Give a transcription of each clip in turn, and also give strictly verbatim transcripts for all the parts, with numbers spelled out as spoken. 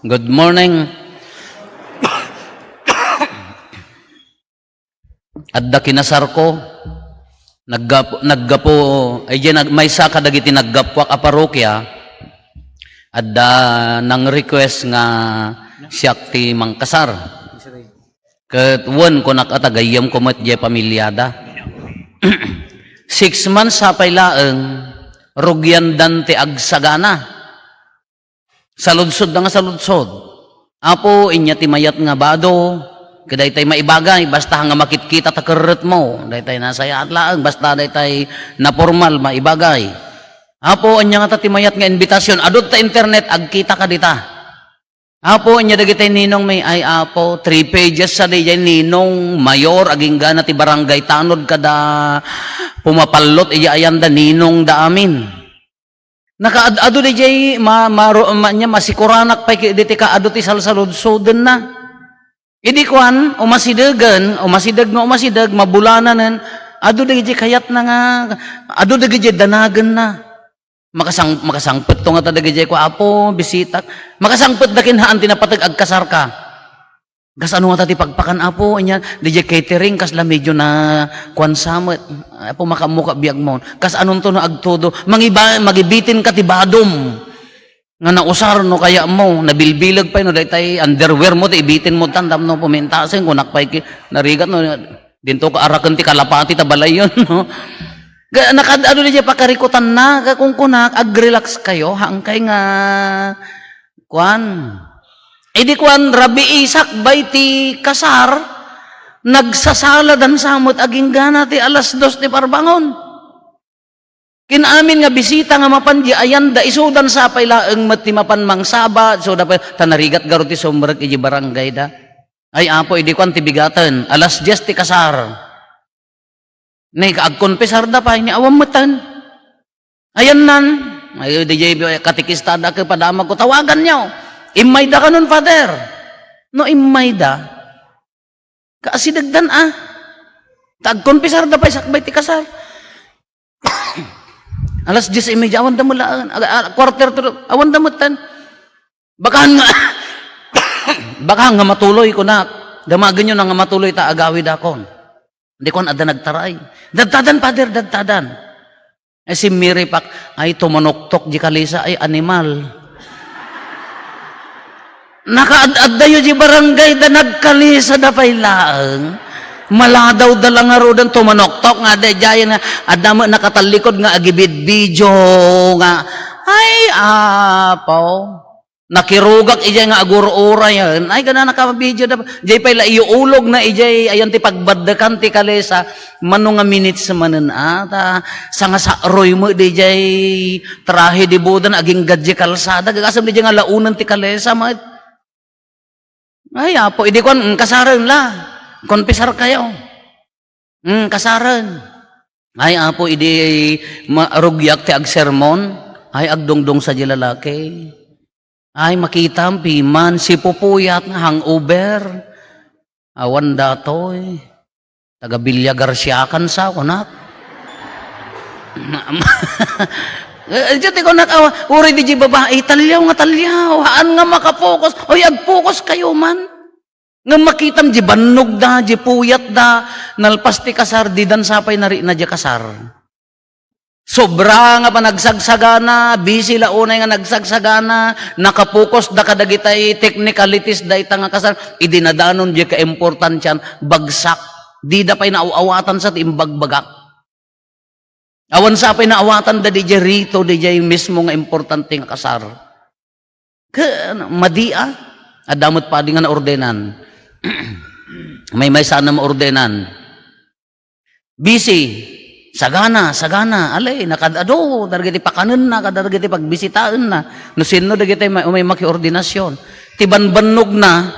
Good morning. Adda kinasarko. Naggapu, naggapu, ay, diay nag-, maysa kadagiti naggapuak a parokya, adda nang-request nga siak ti mangkasar. Ket wen, kunak a, gayyemko met diay pamiliada. Six months sa pay laeng, rugiandan ti agsagana. Saludsodda nga saludsod. Apo, inya ti mayat nga bado, ket daytay maibagay, basta nga makitkita ta kerretmo, daytay nasayaat laeng, basta daytay napormal, maibagay. Apo, anya ngata ti mayat nga invitation? Adu ta internet, agkita ka dita. Apo, anya dagitay ninong mi? Ay, Apo, three pages sa diay ninong mayor, aginggana ti barangay tanod kada pumapallot, iya ayanda ninong da amin. Nakaad-adu diay ma-, maro-, ma-, nya masikuranak pay ki-, diti kaadu ti salsaludsodenna. Idi kuan, umasidegen, umasideg nga umasideg, mabulananen, adu diay kayatna nga, adu diay danagenna. Makasang-, makasangpetto ngata dagiti kua, "Apo, bisitak." Makasangpet da ken haan ti napateg, agkasarka. Kas ano ngata ti pagpakan, Apo? Anya, diay catering, kasla medyo na kuan sa met. "Apo, makaammoka biagmo." Kas anonto no agtudo? Mangiba-, magibitin ka ti badom. Nga nausar no kayatmo, nabilbileg pay no daytay underwear mo ti ibitin mo tan tapno pumintasen, kunak pay ki-, narigat no, dinto ka araken ti kalapati ta balayon, no? Ga-, nakad-, adu diay pakarikutanna, ga kunkunak, ag-relax kayo, haankay nga, kuan. Idi kuan, rabii sakbay ti kasar, nagsasaladan sa met aginggana ti alas dos ti parbangon. Ken amin nga bisita nga mapan di ayanda, isudan sa pay laeng met ti mapan mangsaba, isuda pay, ta narigat garo ti sumrek iti barangay da. Ay, Apo, idi kuan ti bigaten, alas dies ti kasar. Ni agkonfesar da pay, ni awan metten. Ayannan, ay, di jay katikista da ke padamag ko, tawagan niyo. Immay da kanon, Father. No immay da, kaasidegdan a. Ta agkonfesar da pay sakbay ti kasar. Alas dies y media, awan da mula, a, a, quarter to, awan da metten. Bakahan nga, bakahan nga matuloy, kunak. Damagenyo na nga matuloy ta agawidakon. Di kuan, adda nagtaray. Dadtadan, Father, dadtadan. Eh, si Mary Pak, ay, tumanuktok di kalesa, ay, animal. Nakaad-addayo di barangay da, nagkalesa da pay laeng. Maladaw da lang nga rudan, tumanuktok nga, da, jayan nga, adda mo nakatallikod nga agibidbidio nga, ay, Apo. Nakirugak ijay nga agur-urayen. Ay, gana nakabidio da. Jay pay la iyo ulog na ijay, ayan ti pagbaddekan ti kalesa. Mano nga minutes manen, a, ta, sangasaroy mo di jay trahe di boda na aging gadji kalsada. Gagasam di jay nga launen ti kalesa, ma-, ay, Apo, idi kuan, mm, kasaren la. Konpisar kayo. Mm, kasaren. Ay, Apo, idi ma-, rugiak ti agsermon, ay, agdungdong sa di lalaki. Ay, makitam, piman, sipupuyat nga hangover. Awan datoy. Taga Villa Garcia kan sa, kunak. Eh, eh, ti kunak, awa, uri di di babae, talyaw nga talyaw. Haan nga makapokus. Oy, agpokus kayo man. Ngem makitam di bannogda, di puyatda, nalpas ti kasar, didan sapay narikna di kasar. Sobra nga panagsagsagana, busy la unay nga nagsagsagana, nakapokus da kadagitay technicalities dayta nga kasar, idi nadanon di kaimportantian, bagsak. Dida pay naaw-awatan sa ti imbagbagak. Awan sa pay naawatan da di jay rito, di jay mismo nga importante nga kasar. Ke, ano, madi a? Adda met padi nga naordenan. Maymaysa na maordenan. Busy. Sagana, sagana. Alay, nakad-adu, daragiti pakanenna, kadaragiti pagbisitaenna. No sinno dagiti may, may makiordinasyon. Ti banbannogna,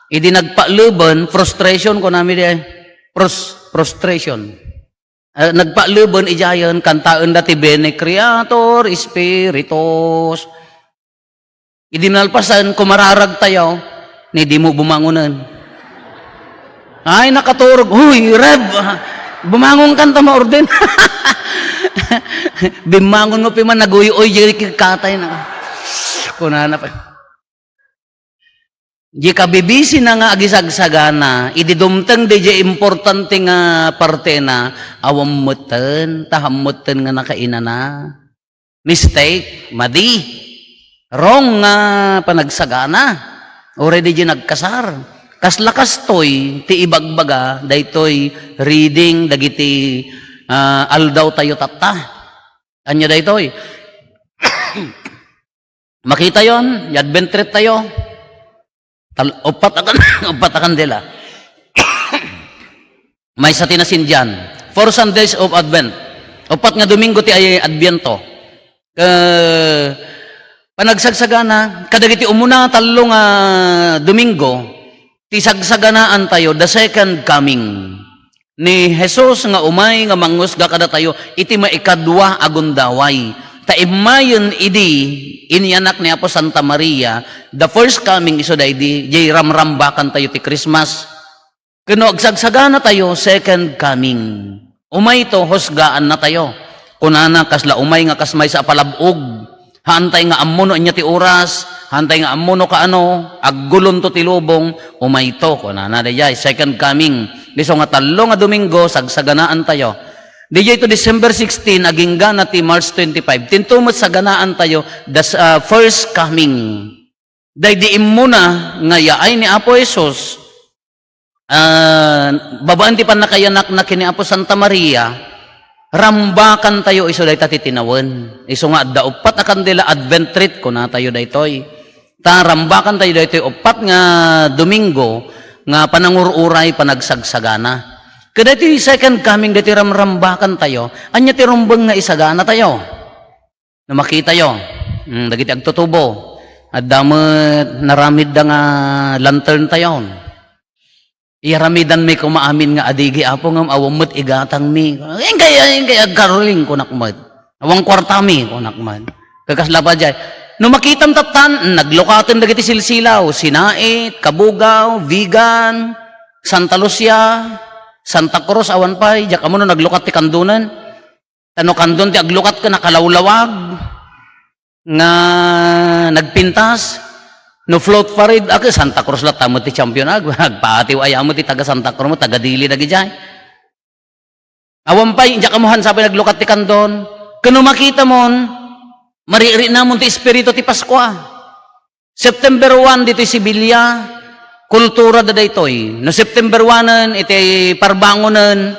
idi nagpaleben, frustration, kunami di ay. Frus-, frustration. Eh, nagpaleben idiayen, kantaenda ti Bene Creator Spiritus. Idi nalpasen, kumararag tayo, ni di mo bumangonen. Ay, nakaturog. "Huy, Reb, bumangon kan ta maorden." Bimmangon mo piman, naguy-uy, di katay na. Kunana pa. Di kabibisina nga agisagsagana, idi dumteng di di importante nga partena, awan metten, ta hammetten nga nakainana. Mistake, madi. Wrong nga panagsagana. Uray di di nagkasar. Kasla kastoy, ti ibagbaga, daytoy reading, dagiti, ah, aldaw tayo tatta. Anya daytoy? Makitayon, i-Advent treat tayo. Tal-, uppat a kan-, uppat a kandila. Maysa ti nasindian. Four Sundays of Advent. Uppat nga Domingo ti ay Adbiento. Ke-, panagsagsagana, kadagiti umuna tallo nga Domingo, ti sagsaganaan tayo, the second coming ni Jesus nga umay nga mangngusga kadatayo iti maikadua a gundaway. Ta immayen idi inianak ni Apo Santa Maria, the first coming isu daydi, jay ramrambakan tayo ti Christmas. Ken no agsagsagana tayo, second coming. Umay to, husgaanna tayo. Kunana, kasla umay nga kas maysa a palab-og. Haantay nga ammo no ania ti oras, haantay nga ammo no kaano, aggulonto ti lubong, umayto, kunana dayjay, second coming. Isu nga tallo nga Domingo, sagsaganaan tayo. Dayjay to December sixteen, agingga na ti March twenty-five. Tinto met saganaan tayo, the, ah, first coming. Daydi immuna nga yaay ni Apo Jesus, ah, babaen ti pannakayanakna ken ni Apo Santa Maria, rambakan tayo isu dayta ti tinawen. Isu nga adda uppat a kandila, Advent treat, kuna tayo daytoy. Ta rambakan tayo daytoy uppat nga Domingo nga panangur-uray, panagsagsagana. Ket daytoy second coming, daytoy ramrambakan tayo, ania ti rumbeng nga isagana tayo? No makitayo, mm, dagiti agtutubo, adda met naramidda nga lantern tayon. Iyaramidanmi koma amin nga adigi, Apo, ngem awan met igatangmi. Inkay, inkay agkaroling, kunak met. Awan kuartami, kunak met. Kakasla pay jay. No makitam tattan, naglukaten dagiti silsilaw, Sinait, Cabugao, Vigan, Santa Lucia, Santa Cruz, awan pay, diak ammo no naglukat ti kandonen. Ta no kandon ti aglukat ken nakalawlawag nga nagpintas, no float parade, ak-, Santa Cruz latta met ti champion, ag-, agpatiw aya met ti taga Santa Cruz mo, taga Dili dagidiay. Awan pay, diak ammo han sapay naglukat ti kandon. Ken no makitamon, maririnamon ti espiritu ti Paskua. September one ditoy Sibilia, kultura da daytoy. No September one-en, iti parbangonen,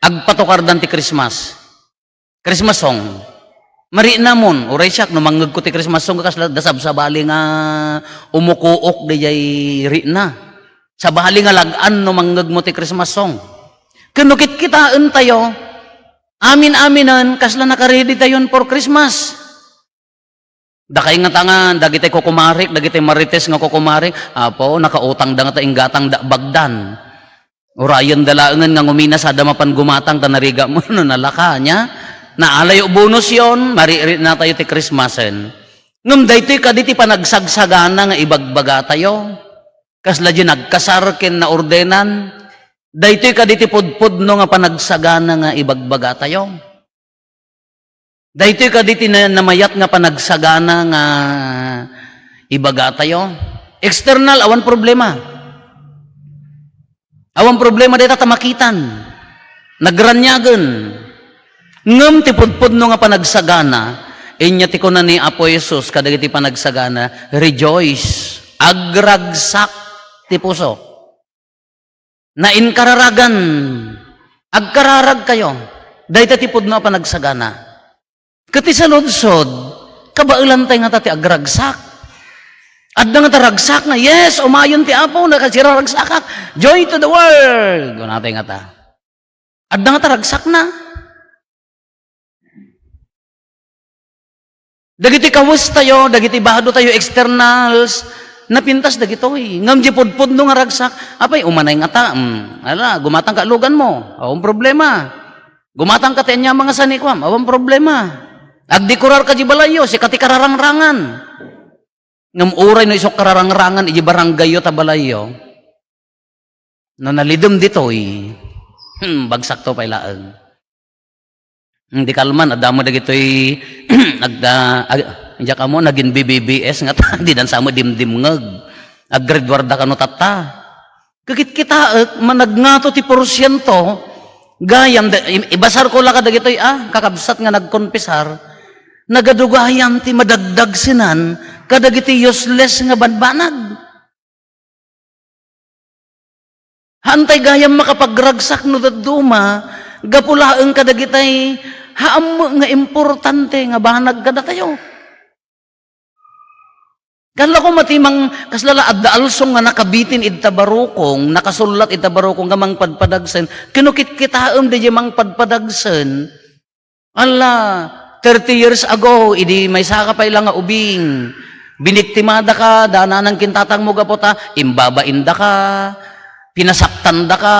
agpatukardan ti Christmas. Christmas song. Marinamon, uray siak, no mangngegko ti Christmas song, kasla da sabsabali nga umukuok dayjay rikna. Sabali nga lag-an no mangngegmo ti Christmas song. Ken no kitkitaen tayo, amin-aminen, kasla nakaredy tayon for Christmas. Dakay ngata nga, dagiti kukumarik, dagiti marites nga kukumarik, Apo, nakautangda ngata inggatangda bagdan. Urayenda laengen nga nguminasada mapan gumatang ta narigatmo no nalaka, nia? Naalayo bonus yon, maririnatayo ti Christmasen. Ngem daytoy kadi ti panagsagsagana nga ibagbagatayo. Kasla di nagkasar ken naordenan, daytoy kadi ti pudpudno nga panagsagana nga ibagbagatayo. Daytoy kadi ti na-, namayat nga panagsagana nga ibagatayo. External, awan problema. Awan problema dayta ta makitan. Nagraniagen. Ngem ti pudpudno nga panagsagana, inya ti kuna ni Apo Jesus kadagiti panagsagana, "Rejoice." Agragsak ti puso. Nainkararagan. Agkararagkayo. Dayta ti pudno a panagsagana. Ket ti saludsod, kabaelantay ngata ti agragsak. Adda ngata ragsak nga, "Yes, umayon ti Apo, nakasiraragsakak. Joy to the world." Kunatay ngata. Adda ngata ragsakna. Dagiti kawes tayo, dagiti bado tayo, externals, napintas dagitoy. Ngem di pudpudno nga ragsak, apay, umanay ngata, mm, ala, gumatang ka lugan mo, awan problema. Gumatang ka ti aniaman nga sanikuam, awan problema. Agdekorar ka di balayyo, sika ti kararangrangan. Ngem uray no isu kararangrangan iti barangayyo ta balayyo, no nalidem ditoy, hmm, bagsakto pay laeng. Hmm, di kalman, adda met dagitoy, agda, ag-, diak ammo, nagin B B B S nga ta, di dansa met dimdimngeg. Aggraduarda kano tatta. Kakitkitaek, managngato ti porsiento, gayam, da-, i-, ibasarko la kadagitoy, ah, kakabsat nga nagkonpisar, nagadu gayam ti madagdagsenan kadagiti useless nga banbanag. Haantay gayam makapagragsak no dadduma, gapu laeng kadagitay haammo nga importante nga banag kadatayo. Kalla ko mati mang-, kasla la adda alsong nga nakabitin ita barukong, nakasullat ita barukong nga mangpadpadagsen. Kano kitkitaem daydiay mangpadpadagsen. Alla, thirty years ago, idi maysaka pay la nga ubing, biniktimadaka, dananan kintatangmo gapu ta, imbabaindaka, pinasaktandaka.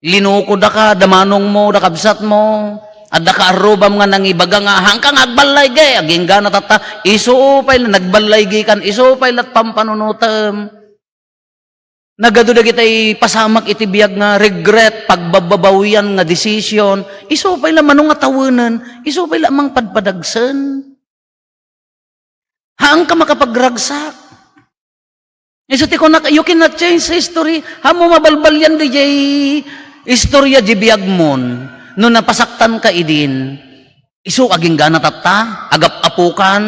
Linukodaka, da manongmo, da kabsatmo, adda kaarrubam nga nangibaga nga, "Haanka nga agballaygi," agingga na tatta, isu pay la nagballaygikan, isu pay la pampanunotem. Nagadu dagitay pasamak iti biag nga regret, pagbababawian nga decision, isu pay la mano nga tawenen, isu pay la mangpadpadagsen. Haanka makapagragsak. Isu ti kunak, you cannot change history. Haanmo mabalbalian daydiay istorya di biagmon. No napasaktanka idin, isu agingga na tatta, agap-apukan.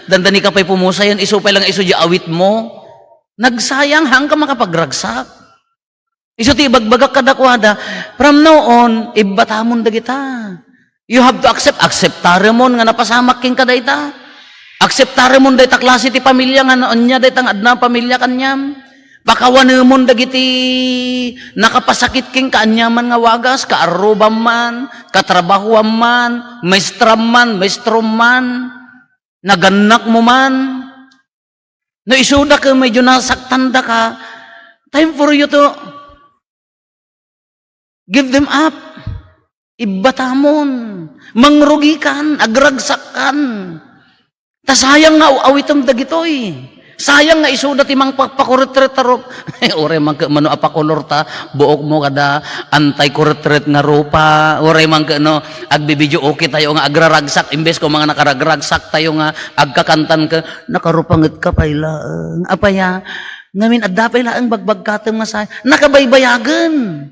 Dandani ka pay pumusayan, isu pay la nga isu di awitmo. Nagsayang, haanka makapagragsak. Isu ti ibagbagak kadakuada, from now on, ibbatamon dagita. You have to accept, akseptaremon nga napasamak kenka dayta. Akseptaremon dayta klase ti pamilia nga ania dayta nga adda pamilia kaniam. Pakawanemon dagiti nakapasakit kenka aniaman nga wagas, kaarrubam man, katrabahuam man, maestram man, maestrom man, nagannakmo man. No isuda ket medyo nasaktandaka, time for you to give them up. Ibbatamon. Mangrugikan, agragsakkan. Ta sayang nga aw-awitem dagitoy. Sayang nga isuda ti mangpakpakuretret a rup-, uray man ket mano a pakolor ta, buokmo kada antay kuretret nga rupa. Uray man ket no, agbibidio okay tayo nga agraragsak, imbes ko mga nakaragragsak tayo nga agkakantan ket, "Nakarupangetka pay laeng. Apaya, ngamin adda pay laeng bagbagkatem nga say-," nakabaybayagen.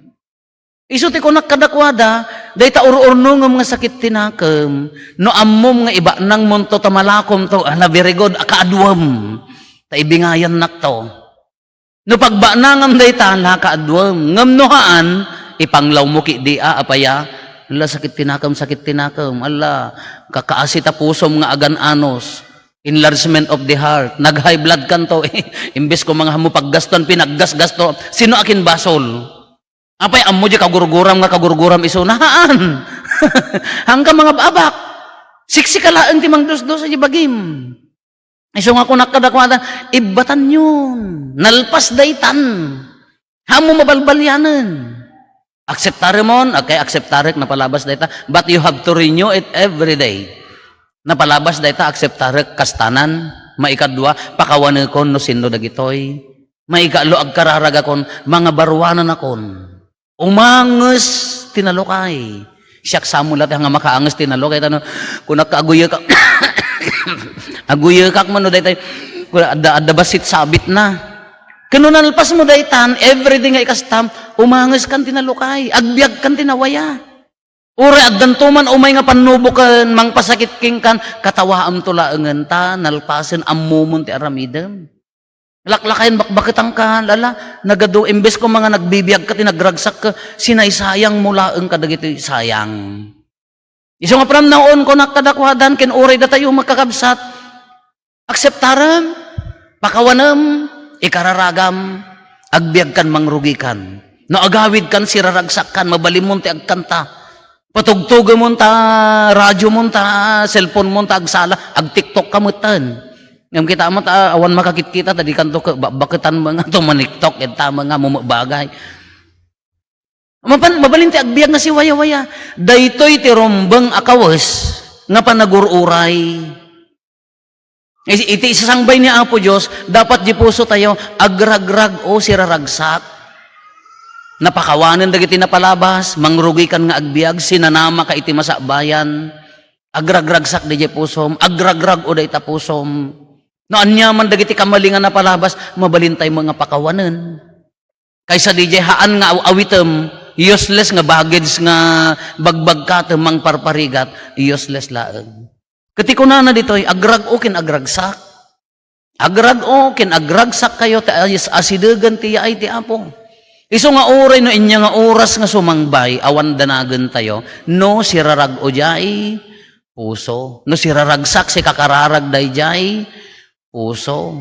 Isu ti kunak kadakuada, dayta ur-urnongem nga sakit ti nakem, no ammom nga ibaknangmonto ta malakomto, ala, very good, akaaduem. Ta ibingayannakto. No pagbaknangam dayta, nakaaduem. Ngem no haan, ipanglawmo ketdi a, apaya, "Ala, sakit ti nakem, sakit ti nakem. Ala, kakaasi ta pusom nga agan-anos. Enlargement of the heart. Nag-high blood kanto." Imbes ko mga haanmo paggaston, pinaggasgasto. Sino akin basol? Apay, ammo di kagurguram nga kagurguram isuna? Haan. Haanka mangab-abak. Siksika laeng ti mangdusdus iti bagim. Isu nga kunak kadakuada, "Ibbatanyon, nalpas daytan. Haanmo mabalbalianen. Akseptaremon, okay, akseptarek, napalabas dayta, but you have to renew it every day. Napalabas dayta, akseptarek, kastanan, maikadua, pakawanekon no sinno dagitoy. Maikatlo, agkararagakon, mangabaruananakon." Umanges ti nalukay. Siak, Samuel, ati nga makaanges ti nalukay, tano, kunak, aguyekak. Aguyekak man no daytay, kuna, adda, adda bassit sabit na. Ken no nalpas mo daytan, everyday nga ikastam, umanges kan ti nalukay, agbiag kan ti nawaya. Uray addanto man umay nga pannuboken, mangpasakit kenkan, katawaem to laengen ta, nalpasen, ammomon ti aramidem. Laklakayen, bakbaketanka, lala, nagadu, imbes ko mga nagbibiag ka, ti nagragsak ka, sinaysayang mo laeng kadagiti sayang. Isu nga pramnaon ko nak kadakuadan, ken uray datayo makakabsat, akseptarem, pakawanem, ikararagam, agbiag kan mangrugi kan. No agawid kan, siraragsak kan, mabalinmon ti agkanta. Patugtugemon ta radio mon ta cellphone mon ta agsala, ag-TikTok ka metten. Ngem kita met a awan makakitkita, ta dikanto ke-, ba-, baketan met nga to maniktok, ita met nga mumebagay. Mapan-, mabalin ti agbiag nga siwayawaya. Daytoy ti rumbeng a kawes nga panagur-uray. Iti, iti isasangbay ni Apo Dios, dapat di puso tayo, agragrag o siraragsak. Napakawanen dagiti napalabas, mangrugi kan nga agbiag, sinanama ka iti masakbayan. Agragragsak di pusom, agragrag o dayta pusom. No aniaman dagiti kamalingan a palabas, mabalin tayo nga pakawanen. Kaysa diay haan nga aw-, awitem, useless nga baggage nga bagbagkatem, mangparparigat, useless laeng. Ket ti kunana ditoy, agrag-o ken agragsak. Agrag-o ken agragsak kayo, ta as-, asidegen ti yaay ti Apo. Isu nga uray no inya nga oras nga sumangbay, awan danagen tayo, no sirarag-o diay puso. No siraragsak, sikakararag daydiay puso.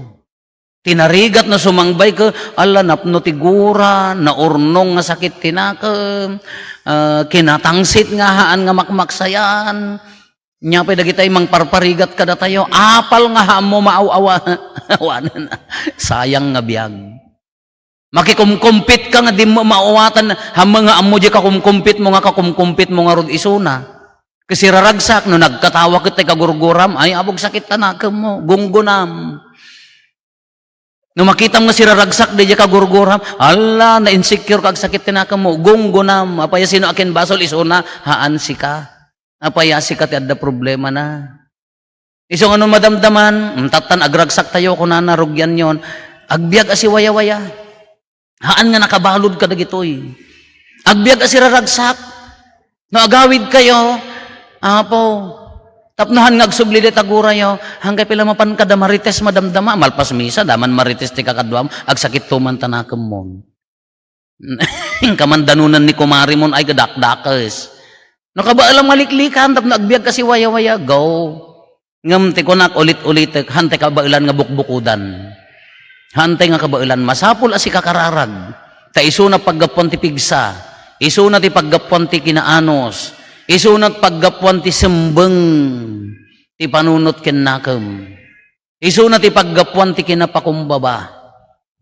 Tinarigat no sumangbay ket, ala, napno ti gura, naurnong nga sakit ti nakem, ah, kinatangsit nga haan nga makmaksayaan. Nya pay dagitay mangparparigat kadatayo, apal nga haanmo maaw-awa-, awanen. Sayang nga biag. Makikumkumpit ka nga dimmo maawatan, haanmo nga ammo diay kakumkumpitmo nga kakumkumpitmo ngarud isuna. Ket siraragsak, no nagkatawa ket ti kagurguram, ay, abog sakit ta nakemmo, gunggonam. No makitam nga siraragsak daydiay kagurguram, ala, na-insecure ka, agsakit ti nakemmo, gunggonam, apay a sino a ken basol isuna, haan sika. Apay a sika ti adda problemana. Isu nga no madamdaman, mm, tattan agragsak tayo, kunana, rugianyon, agbiag a siwayawaya. Haan nga nakabalud kadagitoy. Agbiag a siraragsak. No agawid kayo, Apo, tapno haan nga agsubli dayta gurayo, haan kay pila mapan kada marites madamdama, malpas misa, daman marites ti kakaduam, agsakit tuman ta nakemmon. Inka man danunan ni kumarimon, ay, kadakdakes. No kabaelam nga liklikan, tapno agbiag ka siwayawaya, go. Ngem ti kunak, ulit-ulitek, hantay kabaelan nga bukbukodan. Hantay nga kabaelan, masapul a sikakararag. Ta isuna paggapuan ti pigsa, isuna ti paggapuan ti kinaanus, isuna ti paggapuan ti sembeng ti panunot ken nakem. Isuna ti paggapuan ti kinapakumbaba.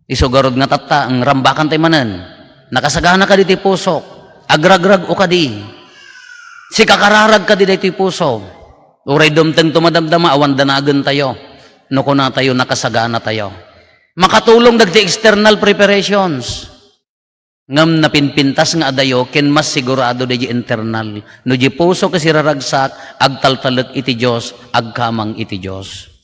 Isu garud nga tatta, ang rambakan tay manen. Nakasagana kadi ti pusok. Agragrag-o kadi. Sikakararag kadi daytoy puso. Uray dumteng to madamdama, awan danagen tayo. No kuna tayo, nakasagana tayo. Makatulong dagiti external preparations. Ngem napinpintas nga adayo ken mas sigurado daydi internal. No di puso ket siraragsak, agtaltalek iti Dios, agkamang iti Dios.